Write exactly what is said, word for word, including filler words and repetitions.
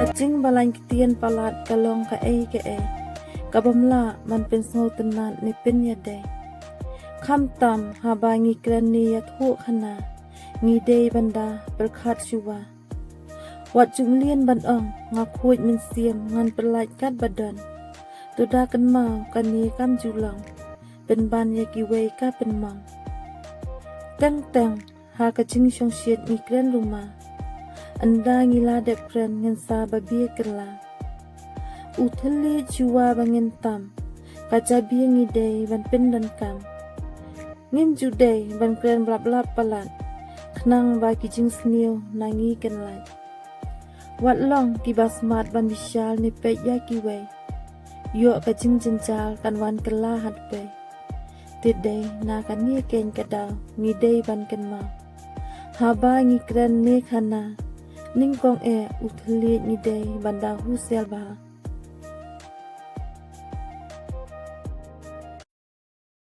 Ka jingbalang ktien palat ka long kaei kaei ka bym lah ban pynsngewtynnat ne pynïadei. Khamtam haba ngi kren ne ïathuh khana, ngi dei ban da pyrkhat shuwa. Wat ju mlien ban ong, nga khuid mynsiem, ngan pyllait kat ba don. To da kynmaw kane kam ju long pynban ïa kiwei ka pynmong. Teng teng ha ka jingshongshit ngi kren ruma. Ynda ngi la dep kren ngin sa ba bia kylla. U thylliej shuwa ba ngin tam, ka jabieng ngi dei ban pyndonkam. Ngim ju dei ban kren blap blap palat, khnang ba ki jingsniew na ngi kin lait. Wat long kiba smat ban bishar ne peit ïa kiwei. Ïoh ka jingjynjar kan wan kylla hat pei. Te dei na kane keiñ ka daw ngi dei ban kynmaw. Haba ngi kren ne khana, nyngkong eh u thylliej ngi dei ban da husiar bha.